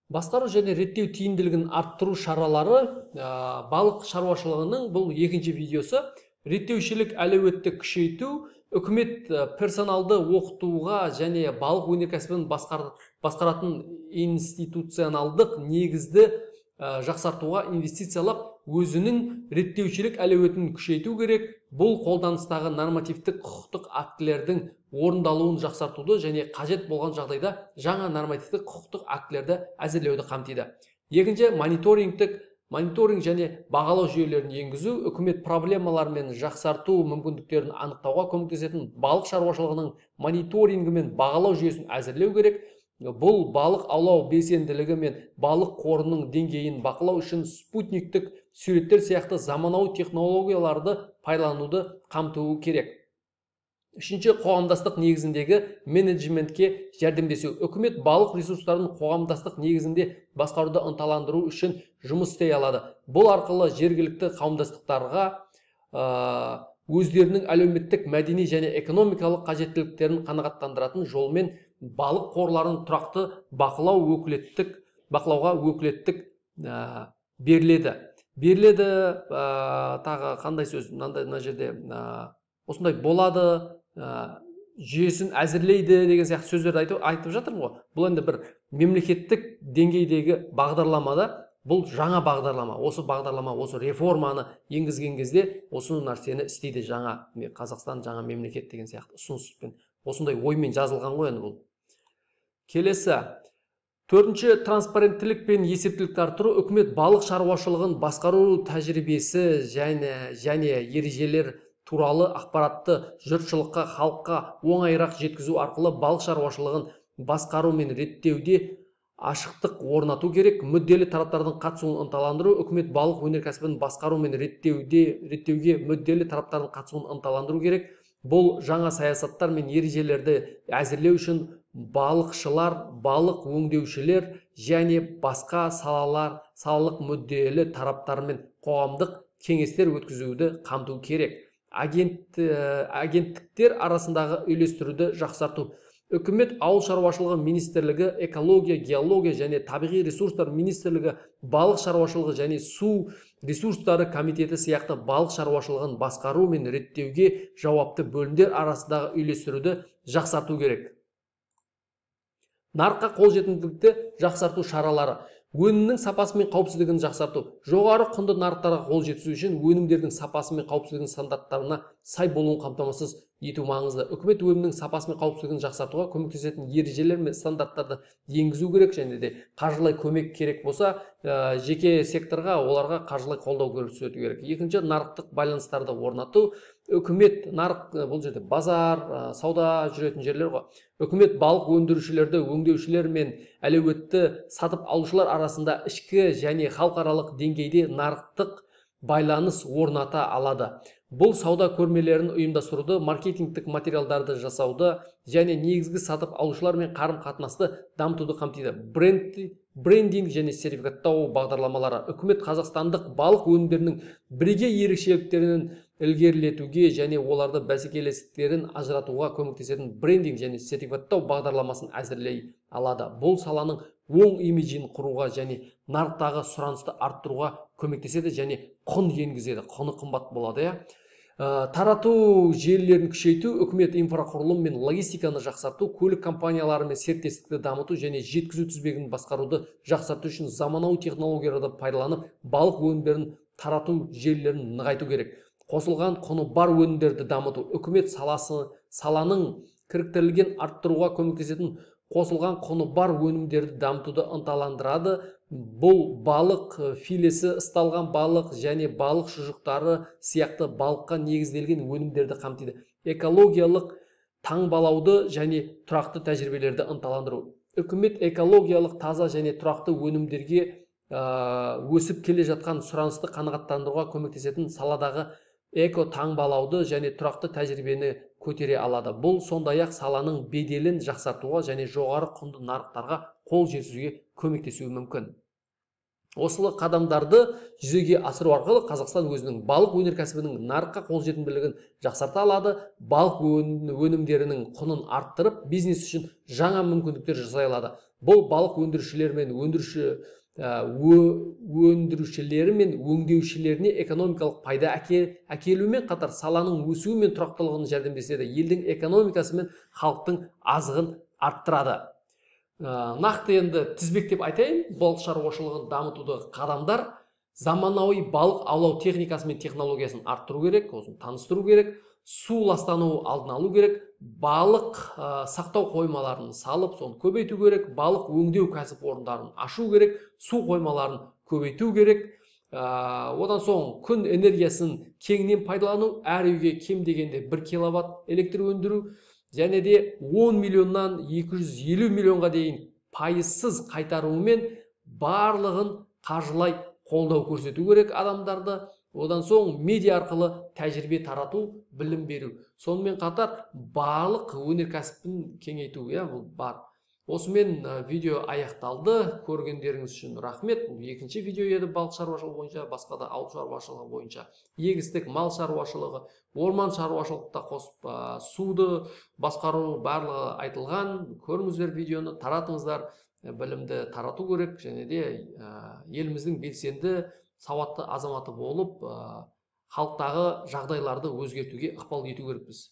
Басқару және реттеу тиімділігін арттыру шаралары, балық шаруашылығының бұл екінші видеосы. Реттеушілік әлеуетті күшейту, үкімет персоналды оқытуға және балық өнеркәсібін басқаратын институционалдық негізді жақсартуға инвестициялап, өзінің реттеушілік әлеуетін күшейту керек. Бұл қолданыстағы нормативтік құқықтық актілердің орындалуын жақсартуды және қажет болған жағдайда жаңа нормативтік құқықтық актілерді әзірлеуді қамтиды. Екінші, мониторинг және бағалау жүйелерін енгізу, үкімет проблемалар мен жақсарту мүмкіндіктерін анықтауға көмектесетін балық шаруашылығының мониторингі мен бағалау жүйесін әзірлеу керек. Бұл балық аулау белсенділігі мен балық қорының деңгейін бақылау үшін спутниктік суреттер сияқты заманауи технологияларды пайдалануды қамтуы керек. Үшінші, қоғамдастық негізіндегі менеджментке жәрдемдесу. Үкімет балық ресурстарын қоғамдастық негізінде басқаруды ынталандыру үшін жұмыс істей алады. Бұл арқылы жергілікті қауымдастықтарға өздерінің әлеуметтік, мәдени және экономикалық қажеттіліктерін қанағаттандыратын жолмен балық қорларын тұрақты бақылауға өкілеттік беріледі. Беріледі, тағы қандай сөз? Мынандай мына жерде осындай болады, жүйесін әзірлейді деген сияқты сөздерді айтып жатырмын ғой. Бұл енді бір мемлекеттік деңгейдегі бағдарламада, бұл жаңа бағдарлама. Осы бағдарлама, осы реформаны енгізген кезде осы нәрсені істейді жаңа Қазақстан, жаңа мемлекет деген сияқты ұсыныспен, осындай оймен жазылған ғой енді бұл. Келесі, төртінші, транспаренттілік пен есептілікті арттыру. Үкімет балық шаруашылығын басқару тәжірибесі және ережелер туралы ақпаратты жұртшылыққа, халыққа оңайырақ жеткізу арқылы балық шаруашылығын басқару мен реттеуде ашықтық орнату керек. Мүдделі тараптардың қатысуын ынталандыру. Үкімет балық өнеркәсібін басқару мен реттеуге мүдделі тараптардың қатысуын ынталандыру керек. Бұл жаңа саясаттар мен ережелерді әзірлеу үшін балықшылар, балық өңдеушілер және басқа салалық мүдделі тараптармен қоғамдық кеңестер өткізуді қамту керек. Агенттіктер арасындағы үйлестіруді жақсарту. Үкімет Ауыл шаруашылығы министрлігі, экология, геология және табиғи ресурстар министрлігі, балық шаруашылығы және су ресурстары комитеті сияқты балық шаруашылығын басқару мен реттеуге жауапты бөлімдер арасындағы үйлестіруді жақсарту керек. Нарыққа қолжетімділікті жақсарту шаралары. Өнімнің сапасы мен қауіпсіздігін жақсарту. Жоғары құнды нарықтарға қол жеткізу үшін өнімдердің сапасы мен қауіпсіздігінің стандарттарына сай болуын қамтамасыз ету маңызды. Үкімет өнімнің сапасы мен қауіпсіздігін жақсартуға көмектесетін ережелер мен стандарттарды енгізу керек және де қаржылай көмек керек болса, жеке секторға, оларға қаржылай қолдау көрсету керек. Екінші, нарықтық байланыстарды орнату. Үкімет нарық, бұл жерде базар, сауда жүретін жерлер ғой. Үкімет балық өндірушілерді, өңдеушілер мен әлеуетті сатып алушылар арасында ішкі және халықаралық деңгейде нарықтық байланыс орната алады. Бұл сауда көрмелерін ұйымдастыруды, маркетингтік материалдарды жасауды және негізгі сатып алушылармен қарым-қатынасты дамытуды қамтиды. Брендинг және сертификаттау бағдарламалары. Үкімет қазақстандық балық өнімдерінің бірегей ерекшеліктерін ілгерілетуге және оларды бәсекелестіктерін ажыратуға көмектесетін брендинг және сертификаттау бағдарламасын әзірлей алады. Бұл саланың оң имиджін құруға және нарықтағы сұранысты арттыруға көмектеседі және құн енгізеді. Құны қымбат болады, иә. Тарату желілерін күшейту, үкімет инфрақұрылым мен логистиканы жақсарту, көлік компанияларымен серіктестікті дамыту және жеткізу тізбегін басқаруды жақсарту үшін заманауи технологияларды пайдаланып, балық өнімдерін тарату желілерін нығайту керек. Қосылған құны бар өнімдерді дамыту, үкімет саланың кіріктірілген арттыруға көмектесетін қосылған құны бар өнімдерді дамытуды ынталандырады. Бұл балық филесі, ысталған балық және балық шұжықтары сияқты балыққа негізделген өнімдерді қамтиды. Экологиялық таңбалауды және тұрақты тәжірибелерді ынталандыру. Үкімет экологиялық таза және тұрақты өнімдерге өсіп келе жатқан сұранысты қанағаттандыруға көмектесетін саладағы эко таңбалауды және тұрақты тәжірибені көтере алады. Бұл сондай-ақ саланың беделін жақсартуға және жоғары құнды нарықтарға қол жеткізуге көмектесуі мүмкін. Осылы қадамдарды жүзеге асыру арқылы Қазақстан өзінің балық өнеркәсібінің нарыққа қолжетімділігін жақсарта алады, балық өнімдерінің құнын арттырып, бизнес үшін жаңа мүмкіндіктер жасай алады. Бұл балық өндірушілер мен өндірушілері мен өңдеушілеріне экономикалық пайда әкелумен қатар саланың өсуі мен тұрақтылығына жәрдемдеседі, елдің экономикасы мен халықтың азығын арттырады. Нақты енді тізбектеп айтайын, балық шаруашылығын дамытудағы қадамдар: заманауи балық аулау техникасы мен технологиясын арттыру керек, осыны таныстыру керек, су ластануы алдын алу керек, балық сақтау қоймаларын салып, соны көбейту керек, балық өңдеу кәсіпорындарын ашу керек, су қоймаларын көбейту керек. Одан соң күн энергиясын кеңінен пайдалану, әр үйге кем дегенде 1 киловатт электр өндіру, және де 10 миллионнан 250 миллионға дейін пайызсыз қайтаруымен барлығын қаржылай қолдау көрсету керек адамдарды. Одан соң медиа арқылы тәжірибе тарату, білім беру. Сонымен қатар барлық өнеркәсібін кеңейту, бұл бар. Осымен видео аяқталды. Көргендеріңіз үшін рахмет. Бұл екінші видео еді балық шаруашылығы бойынша, басқа да ауыл шаруашылығы бойынша. Егістік, мал шаруашылығы, орман шаруашылықта қосып, суды басқару барлығы айтылған. Көріңіздер видеоны, таратыңыздар. Білімді тарату керек және де еліміздің белсенді, сауатты азаматы болып, халықтағы жағдайларды өзгертуге ықпал ету керекпіз.